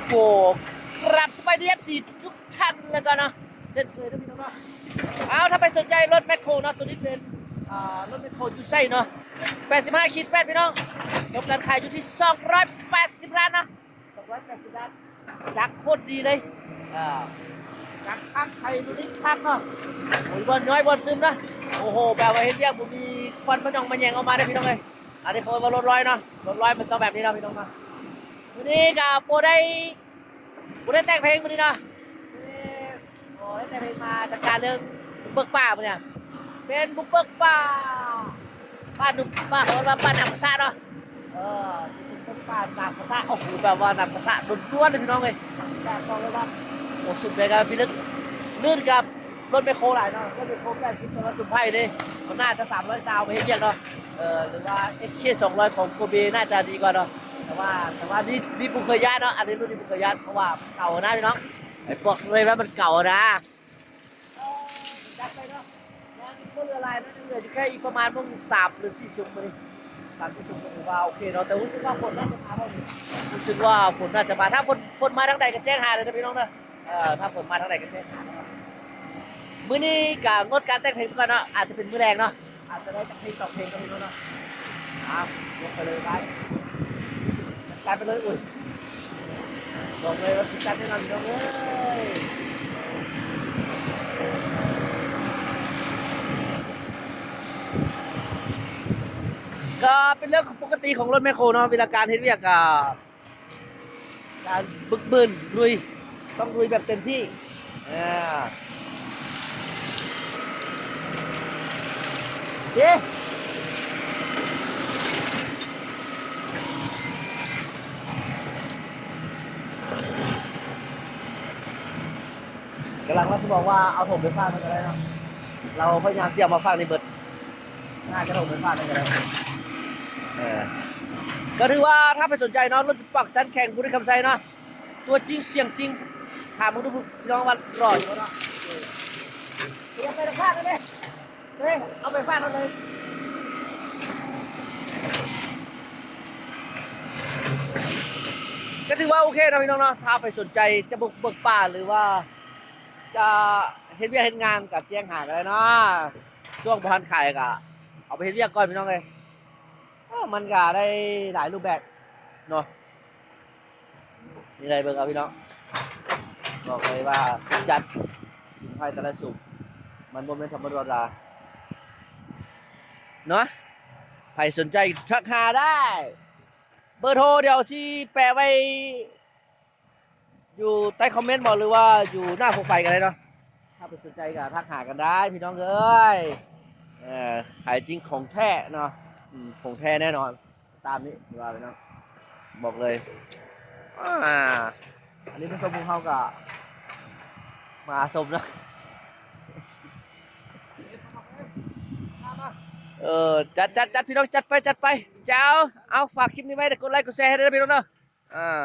ໂກ ກາບສະບາຍດີ ເອັຟຊີ ທຸກທ່ານ ແລ້ວກໍເນາະ ເຊັ່ນເຄີຍເດີພີ່ນ້ອງເນາະ. ເອົາ ຖ້າໃຜສົນໃຈລົດແມັກໂຄເນາະ ໂຕນີ້ເປັນ ອ່າ ລົດແມັກໂຄຢູໄຊເນາະ ແປດສິບຫ້າຂີດແປດ ພີ່ນ້ອງ ຕົກກັນຂາຍຢູ່ທີ່ສອງຮ້ອຍແປດສິບລ້ານເນາະ ສອງຮ້ອຍແປດສິບລ້ານ ຈັກໂຄດດີເລີຍ ອ່າ ຈັກຄັກ ໄທໂດຣລິກຄັກເນາະ ໂອ້ຍ ບ່ອນຍ້ອຍບ່ອນຊຶມເນາະ. ໂອ້ໂຫ ແບບວ່າເຮັດວຽກບໍ່ມີຄວັນມາຫຍ້ອງມາແຍງອອກມາເດ້ພີ່ນ້ອງເອີຍ. ອັນນີ້ເຂົາເອີ້ນວ່າລົດລອຍເນາະ ລົດລອຍມັນຕ້ອງແບບນີ້ເນາະພີ່ນ້ອງເນາະ. ມື້ນີ້ກໍບໍ່ໄດ້ບໍ່ໄດ້ແຕ່ງເພງມື້ນີ້ເນາະ ມື້ນີ້ບໍ່ໄດ້ແຕ່ງເພງ ມາຈັດການເລື່ອງບຸກເບີກປ່າມື້ນີ້ ເປັນບຸກເບີກປ່າ ປ່າໜຸ່ມ ປ່າ ເຂົາເອີ້ນວ່າປ່າໜາກະສະເນາະ. ເອີ ເປັນບຸກເບີກປ່າໜາກະສະ ໂອ້ໂຫ ແບບວ່າໜາກະສະລ້ວນໆເລີຍພີ່ນ້ອງເອີຍ. ແບບບອກເລີຍວ່າ ໂອ້ ສຸດເລີຍ ກໍພິລຶກ ລື່ນກັບລົດແມັກໂຄຫຼາຍເນາະ ລົດແມັກໂຄແປດສິບ ແຕ່ວ່າຊຸມໄພນີ້ມັນໜ້າຈະສາມຮ້ອຍຊາວໄປເຮັດວຽກເນາະ ເອີ ຫຼືວ່າ ເອັສເຄ ສອງຮ້ອຍຂອງໂກເບໜ້າຈະດີກວ່າເນາະ. ແຕ່ວ່າ ແຕ່ວ່ານີ້ ນີ້ບໍ່ເຄີຍຢ້ານເນາະ ອັນນີ້ລຸ້ນນີ້ບໍ່ເຄີຍຢ້ານ ເພາະວ່າເກົ່ານະພີ່ນ້ອງ ໄອ້ບອກເລີຍວ່າມັນເກົ່ານະ. ຈັດໄປເນາະ ຍັງບໍ່ເຫຼືອຫຼາຍເນາະ ຍັງເຫຼືອຢູ່ແຄ່ອີກປະມານປະມານສາມຫຼືສີ່ຊຸມມື້ນີ້ ສາມສີ່ຊຸມກໍຖືວ່າໂອເຄເນາະ ແຕ່ຮູ້ສຶກວ່າຝົນໜ້າຈະມາບໍ່ນີ້ ຮູ້ສຶກວ່າຝົນໜ້າຈະມາ ຖ້າຝົນ ຝົນມາທາງໃດກໍແຈ້ງຫາເດີພີ່ນ້ອງເດີ. ເອີ ຖ້າຝົນມາທາງໃດກໍແຈ້ງຫາເນາະ. ມື້ນີ້ກະງົດການແຕ່ງເພງໄປກ່ອນເນາະ ອາດຈະເປັນມື້ແລງເນາະ ອາດຈະໄດ້ຈັກເພງສອງເພງກໍມີເນາະ. ເອົາ ຍົກໄປເລີຍ ໄປ ຈັດໄປເລີຍ ໂອ້ຍ ບອກເລີຍວ່າສຸດຈັດແນ່ນອນພີ່ນ້ອງເອີຍ. ກໍເປັນເລື່ອງປົກກະຕິຂອງລົດແມັກໂຄເນາະ ເວລາການເຮັດວຽກກໍ ການບຶກບືນລຸຍ ຕ້ອງລຸຍແບບເຕັມທີ່ ເອີ ເດ ກຳລັງວ່າຊິບອກວ່າເອົາຖົງໄປຟາດມັນກໍໄດ້ເນາະ ລາວພະຍາຍາມຊິເອົາມາຟາດໃຫ້ເບິດ. ໜ້າຈະລົງໄປຟາດໄດ້ກໍໄດ້ ເອີ ກໍຖືວ່າຖ້າໃຜສົນໃຈເນາະ ລົດປອກຊັ້ນແຂ່ງບຸຣີຄຳໄຊເນາະ ຕົວຈິງສຽງຈິງ ຖາມເບິ່ງດູພີ່ນ້ອງວ່າຫຼໍ່ຢູ່ບໍ່ເນາະ. ເອົາໄປຟາດເລີຍ ເອີ ເອົາໄປຟາດເອົາເລີຍ ກໍຖືວ່າໂອເຄເນາະພີ່ນ້ອງເນາະ. ຖ້າໃຜສົນໃຈຈະບຸກເບີກປ່າ ຫຼືວ່າຈະເຮັດວຽກເຮັດງານກໍແຈ້ງຫາກໍໄດ້ເນາະ. ຊ່ວງບໍ່ທັນຂາຍກໍເອົາໄປເຮັດວຽກກ່ອນພີ່ນ້ອງເອີຍ. ເອີ ມັນກໍໄດ້ຫຼາຍຮູບແບບເນາະ ນີ້ໄດ້ເບິ່ງເອົາພີ່ນ້ອງ. ບອກເລີຍວ່າສຸດຈັດ ຊຸມໄພແຕ່ລະຊຸມ ມັນບໍ່ແມ່ນທຳມະດາເນາະ. ໃຜສົນໃຈທັກຫາໄດ້ ເບີໂທດຽວຊິແປະໄວ້ ຢູ່ໃຕ້ຄອມເມັນບໍ ຫຼືວ່າຢູ່ໜ້າໂປຣໄຟກໍໄດ້ເນາະ. ຖ້າເພິ່ນສົນໃຈກໍທັກຫາກັນໄດ້ພີ່ນ້ອງເອີຍ. ເອີ ຂາຍຈິງຂອງແທ້ເນາະ ອືມ ຂອງແທ້ແນ່ນອນ ຕາມນີ້ວ່າໄປເນາະ. ບອກເລີຍ ອ່າ ອັນນີ້ຜູ້ຊົມຂອງເຮົາກໍມາຊົມເນາະ. ເອີ ຈັດ ຈັດ ຈັດ ພີ່ນ້ອງ ຈັດໄປ ຈັດໄປ ເຈົ້າ. ເອົາ ຝາກຄລິບນີ້ໄວ້ ແລະ ກົດໄລກົດແຊໃຫ້ເດີພີ່ນ້ອງເດີ. ອ່າ